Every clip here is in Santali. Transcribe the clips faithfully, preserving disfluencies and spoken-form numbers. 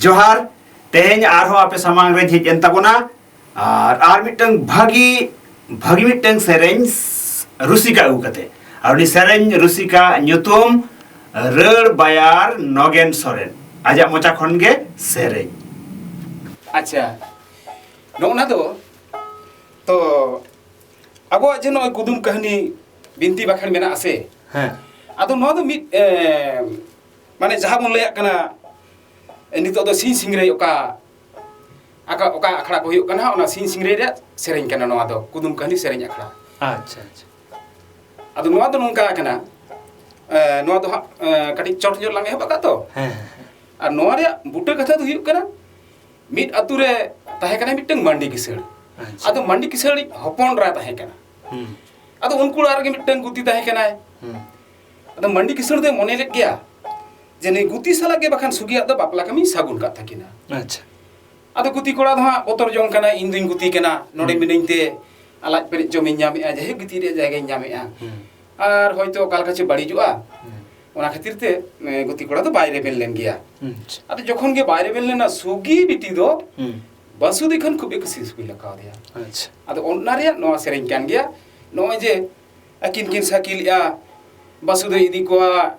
ᱡᱚᱦᱟᱨ᱾ ᱛᱮᱦᱮᱧ ᱟᱨᱦᱚᱸ ᱟᱯᱮ ᱥᱟᱢᱟᱝ ᱨᱮ ᱦᱮᱡ ᱮᱱ ᱛᱟᱵᱚᱱᱟ ᱟᱨ ᱟᱨ ᱢᱤᱫᱴᱟᱝ ᱵᱷᱟᱹᱜᱤ ᱵᱷᱟᱹᱜᱤ ᱢᱤᱫᱴᱟᱝ ᱥᱮᱨᱮᱧ ᱨᱩᱥᱤᱠᱟ ᱟᱹᱜᱩ ᱠᱟᱛᱮ᱾ ᱟᱨ ᱩᱱᱤ ᱥᱮᱨᱮᱧ ᱨᱩᱥᱤᱠᱟ ᱧᱩᱛᱩᱢ ᱨᱟᱹᱲ ᱵᱟᱭᱟᱨ ᱱᱚᱜᱮᱱ ᱥᱚᱨᱮᱱ, ᱟᱡᱟᱜ ᱢᱚᱪᱟ ᱠᱷᱚᱱ ᱜᱮ ᱥᱮᱨᱮᱧ᱾ ᱟᱪᱪᱷᱟ, ᱱᱚᱜᱼᱱᱟ ᱫᱚ ᱛᱚ ᱟᱵᱚᱣᱟᱜ ᱡᱮ ᱱᱚᱜᱼᱚᱭ ᱠᱩᱫᱩᱢ ᱠᱟᱹᱦᱱᱤ ᱵᱤᱱᱛᱤ ᱵᱟᱠᱷᱮᱬ ᱢᱮᱱᱟᱜᱼᱟ ᱥᱮ, ᱦᱮᱸ᱾ ᱟᱫᱚ ᱱᱚᱣᱟ ᱫᱚ ᱢᱤᱫ, ᱮ, ᱢᱟᱱᱮ ᱡᱟᱦᱟᱸ ᱵᱚᱱ ᱞᱟᱹᱭᱟᱜ ᱠᱟᱱᱟ, ᱱᱤᱛᱚᱜ ᱫᱚ ᱥᱤᱧ ᱥᱤᱝᱨᱟᱹᱭ ᱚᱠᱟ, ᱟᱠᱟ-, ᱚᱠᱟ ᱟᱠᱷᱲᱟ ᱠᱚ ᱦᱩᱭᱩᱜ ᱠᱟᱱᱟ, ᱚᱱᱟ ᱥᱤᱧ ᱥᱤᱝᱨᱟᱹᱭ ᱨᱮᱭᱟᱜ ᱥᱮᱨᱮᱧ ᱠᱟᱱᱟ ᱱᱚᱣᱟ ᱫᱚ, ᱠᱩᱫᱩᱢ ᱠᱟᱹᱦᱱᱤ ᱥᱮᱨᱮᱧ ᱟᱠᱷᱲᱟ᱾ ᱟᱪᱪᱷᱟ, ᱟᱪᱪᱷᱟ᱾ ᱟᱫᱚ ᱱᱚᱣᱟ ᱫᱚ ᱱᱚᱝᱠᱟ ᱠᱟᱱᱟ, ᱮ, ᱱᱚᱣᱟ ᱫᱚ ᱦᱟᱸᱜ, ᱮ, ᱠᱟᱹᱴᱤᱡ ᱪᱚᱴ ᱧᱚᱜ ᱞᱟᱝ ᱮᱦᱚᱵ ᱟᱠᱟᱫ ᱛᱚ᱾ ᱦᱮᱸ, ᱦᱮᱸ, ᱦᱮᱸ᱾ ᱟᱨ ᱱᱚᱣᱟ ᱨᱮᱭᱟᱜ ᱵᱩᱴᱟᱹ ᱠᱟᱛᱷᱟ ᱫᱚ ᱦᱩᱭᱩᱜ ᱠᱟᱱᱟ, ᱢᱤᱫ ᱟᱛᱳ ᱨᱮ ᱛᱟᱦᱮᱸ ᱠᱟᱱᱟᱭ ᱢᱤᱫᱴᱟᱝ ᱢᱟᱱᱰᱤ ᱠᱤᱥᱟᱹᱬ᱾ ᱟᱪᱪᱷᱟ᱾ ᱟᱫᱚ ᱢᱟᱱᱰᱤ ᱠᱤᱥᱟᱹᱬᱤᱡ ᱦᱚᱯᱚᱱ ᱮᱨᱟᱭ ᱛᱟᱦᱮᱸ ᱠᱟᱱᱟ᱾ ᱦᱩᱸ᱾ ᱟᱫᱚ ᱩᱱᱠᱩ ᱚᱲᱟᱜ ᱨᱮᱜᱮ ᱢᱤᱫᱴᱟᱝ ᱜᱩᱛᱤ ᱛᱟᱦᱮᱸ ᱠᱟᱱᱟᱭ᱾ ᱦᱩᱸ᱾ ᱟᱫᱚ ᱢᱟᱱᱰᱤ ᱠᱤᱥᱟᱹᱬ ᱫᱚᱭ ᱢᱚᱱᱮ ᱞᱮᱫ ᱜᱮᱭᱟ ᱡᱮ ᱱᱩᱭ ᱜᱩᱛᱤ ᱥᱟᱞᱟᱜ ᱜᱮ ᱵᱟᱠᱷᱟᱱ ᱥᱩᱜᱤᱭᱟᱜ ᱫᱚ ᱵᱟᱯᱞᱟ ᱠᱟᱹᱢᱤ ᱥᱟᱹᱜᱩᱱ ᱠᱟᱜ ᱛᱟᱹᱠᱤᱱᱟ᱾ ᱟᱪᱪᱷᱟ᱾ ᱟᱫᱚ ᱜᱩᱛᱤ ᱠᱚᱲᱟ ᱫᱚ ᱦᱟᱸᱜ ᱵᱚᱛᱚᱨ ᱡᱚᱝ ᱠᱟᱱᱟ, "ᱤᱧ ᱫᱩᱧ ᱜᱩᱛᱤ ᱠᱟᱱᱟ, ᱱᱚᱰᱮ ᱦᱩᱸ᱾ ᱢᱤᱱᱟᱹᱧ ᱛᱮ ᱞᱟᱡ ᱯᱮᱨᱮᱡ ᱡᱚᱢᱤᱧ ᱧᱟᱢᱮᱜᱼᱟ, ᱡᱟᱭᱦᱳᱠ ᱜᱤᱛᱤᱡ ᱨᱮᱭᱟᱜ ᱡᱟᱭᱜᱟᱧ ᱧᱟᱢᱮᱜᱼᱟ᱾ ᱦᱩᱸ᱾ ᱟᱨ ᱦᱚᱭᱛᱳ ᱚᱠᱟ ᱞᱮᱠᱟ ᱪᱚ ᱵᱟᱹᱲᱤᱡᱚᱜᱼᱟ᱾" ᱦᱩᱸ᱾ ᱚᱱᱟ ᱠᱷᱟᱹᱛᱤᱨ ᱛᱮ, ᱮ, ᱜᱩᱛᱤ ᱠᱚᱲᱟ ᱫᱚ ᱵᱟᱭ ᱨᱮᱵᱮᱱ ᱞᱮᱱ ᱜᱮᱭᱟ᱾ ᱟᱪᱪᱷᱟ᱾ ᱟᱫᱚ ᱡᱚᱠᱷᱚᱱ ᱜᱮ ᱵᱟᱭ ᱨᱮᱵᱮᱱ ᱞᱮᱱᱟ, ᱥᱩᱜᱤ ᱵᱤᱴᱤ ᱫᱚ ᱦᱩᱸ᱾ ᱵᱟᱹᱥᱩᱫᱤ ᱠᱷᱚᱱ ᱠᱷᱩᱵ ᱮ ᱠᱩᱥᱤ ᱥᱩᱜᱤ ᱞᱟᱜᱟᱣ ᱫᱮᱭᱟ᱾ ᱟᱪᱪᱷᱟ᱾ ᱟᱫᱚ ᱚᱱᱟ ᱨᱮᱭᱟᱜ ᱱᱚᱣᱟ ᱥᱮᱨᱮᱧ ᱠᱟᱱ ᱜᱮᱭᱟ᱾ ᱱᱚᱜᱼᱚᱭ ᱡᱮ ᱟᱹᱠᱤᱱ ᱠᱤᱱ ᱥᱟᱹᱠᱤᱞᱮᱜᱼᱟ, ᱵᱟᱹᱥᱩ ᱫᱚᱭ ᱤᱫᱤ ᱠᱚᱣᱟ,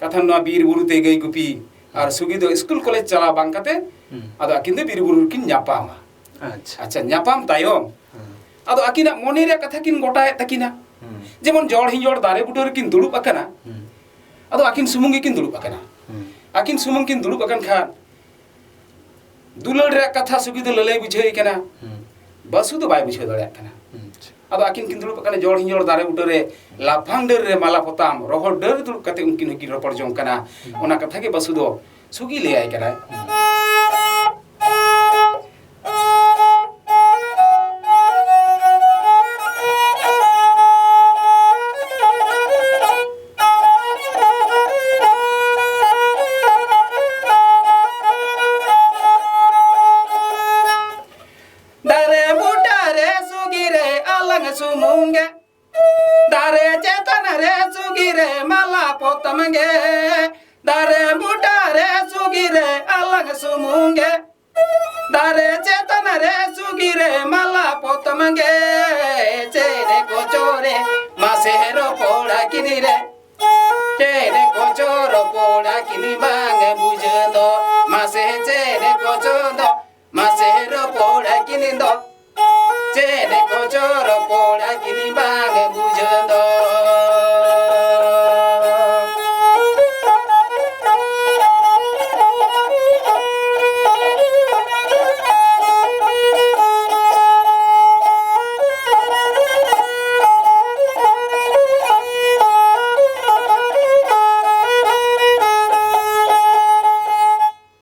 ᱠᱟᱛᱷᱟ ᱱᱚᱣᱟ ᱵᱤᱨ ᱵᱩᱨᱩ ᱛᱮ ᱜᱟᱹᱭ ᱜᱩᱯᱤ, ᱟᱨ ᱥᱩᱜᱤ ᱫᱚ ᱥᱠᱩᱞ ᱠᱚᱞᱮᱡᱽ ᱪᱟᱞᱟᱣ ᱵᱟᱝ ᱠᱟᱛᱮ, ᱦᱩᱸ᱾ ᱟᱫᱚ ᱟᱹᱠᱤᱱ ᱫᱚ ᱵᱤᱨ ᱵᱩᱨᱩ ᱨᱮᱠᱤᱱ ᱧᱟᱯᱟᱢᱟ᱾ ᱟᱪᱪᱷᱟ᱾ ᱟᱪᱪᱷᱟ, ᱧᱟᱯᱟᱢ ᱛᱟᱭᱚᱢ, ᱦᱩᱸ᱾ ᱟᱫᱚ ᱟᱹᱠᱤᱱᱟᱜ ᱢᱚᱱᱮ ᱨᱮᱭᱟᱜ ᱠᱟᱛᱷᱟ ᱠᱤᱱ ᱜᱚᱴᱟᱭᱮᱫ ᱛᱟᱹᱠᱤᱱᱟ᱾ ᱦᱩᱸ᱾ ᱡᱮᱢᱚᱱ ᱡᱚᱲ ᱦᱤᱸᱡᱚᱲ ᱫᱟᱨᱮ ᱵᱩᱴᱟᱹ ᱨᱮᱠᱤᱱ ᱫᱩᱲᱩᱵ ᱟᱠᱟᱱᱟ, ᱦᱩᱸ᱾ ᱟᱫᱚ ᱟᱹᱠᱤᱱ ᱥᱩᱢᱩᱝ ᱜᱮᱠᱤᱱ ᱫᱩᱲᱩᱵ ᱟᱠᱟᱱᱟ᱾ ᱦᱩᱸ᱾ ᱟᱹᱠᱤᱱ ᱥᱩᱢᱩᱝ ᱠᱤᱱ ᱫᱩᱲᱩᱵ ᱟᱠᱟᱱ ᱠᱷᱟᱱ, ᱫᱩᱞᱟᱹᱲ ᱨᱮᱭᱟᱜ ᱠᱟᱛᱷᱟ ᱥᱩᱜᱤ ᱫᱚ ᱞᱟᱹᱞᱟᱹᱭ ᱵᱩᱡᱷᱟᱹᱣ ᱮ ᱠᱟᱱᱟ, ᱦᱩᱸ᱾ ᱵᱟᱹᱥᱩ ᱫᱚ ᱵᱟᱭ ᱵᱩᱡᱷᱟᱹᱣ ᱫᱟᱲᱮᱭᱟᱜ ᱠᱟᱱᱟ᱾ ᱦᱩᱸ᱾ ᱟᱫᱚ ᱟᱹᱠᱤᱱ ᱠᱤᱱ ᱫᱩᱲᱩᱵ ᱟᱠᱟᱱᱟ ᱡᱚᱲ ᱦᱤᱸᱡᱚᱲ ᱫᱟᱨᱮ ᱵᱩᱴᱟᱹ ᱨᱮ, ᱞᱟᱯᱷᱟᱝ ᱰᱟᱹᱨ ᱨᱮ ᱢᱟᱞᱟ ᱯᱚᱛᱟᱢ, ᱨᱚᱦᱚᱲ ᱰᱟᱹᱨ ᱨᱮ ᱫᱩᱲᱩᱵ ᱠᱟᱛᱮ ᱩᱱᱠᱤᱱ ᱦᱚᱸᱠᱤᱱ ᱨᱚᱯᱚᱲ ᱡᱚᱝ ᱠᱟᱱᱟ᱾ ᱦᱩᱸ᱾ ᱚᱱᱟ ᱠᱟᱛᱷᱟ ᱜᱮ ᱵᱟᱹᱥᱩ ᱫᱚ ᱥᱩᱜᱤ ᱞᱟᱹᱭᱟᱭ ᱠᱟᱱᱟᱭ᱾ ᱦᱩᱸ᱾ ᱫᱟᱨᱮ ᱵᱩᱴᱟᱹ ᱨᱮ ᱥᱩᱜᱤ ᱨᱮ ᱟᱞᱟᱝ ᱥᱩᱢᱩᱝ ᱜᱮ᱾ ᱫᱟᱨᱮ ᱪᱮᱛᱟᱱ ᱨᱮ ᱥᱩᱜᱤ ᱨᱮ ᱢᱟᱞᱟ ᱯᱚᱛᱟᱢ ᱜᱮ᱾ ᱫᱟᱨᱮ ᱵᱩᱴᱟᱹ ᱨᱮ ᱥᱩᱜᱤ ᱨᱮ ᱟᱞᱟᱝ ᱵᱟᱝ ᱥᱩᱢᱩᱝ ᱜᱮ, ᱫᱟᱨᱮ ᱪᱮᱛᱟᱱ ᱨᱮ ᱥᱩᱜᱤ ᱨᱮ ᱢᱟᱞᱟ ᱯᱚᱛᱚᱢ ᱜᱮ᱾ ᱪᱮᱬᱮ ᱠᱚ ᱪᱚᱨᱮ ᱢᱟᱥᱮ ᱨᱚᱯᱚᱲᱟ ᱠᱤᱱᱤ ᱨᱮ, ᱪᱮᱬᱮ ᱠᱚ ᱪᱚ ᱨᱚᱯᱚᱲᱟ ᱠᱤᱱᱤ ᱵᱟᱝ ᱵᱩᱡᱷᱟᱹᱣ ᱫᱚ᱾ ᱢᱟᱥᱮ ᱪᱮᱬᱮ ᱠᱚ ᱪᱚ ᱫᱚ, ᱢᱟᱥᱮ ᱨᱚᱯᱚᱲᱟ ᱠᱤᱱᱤ ᱫᱚ᱾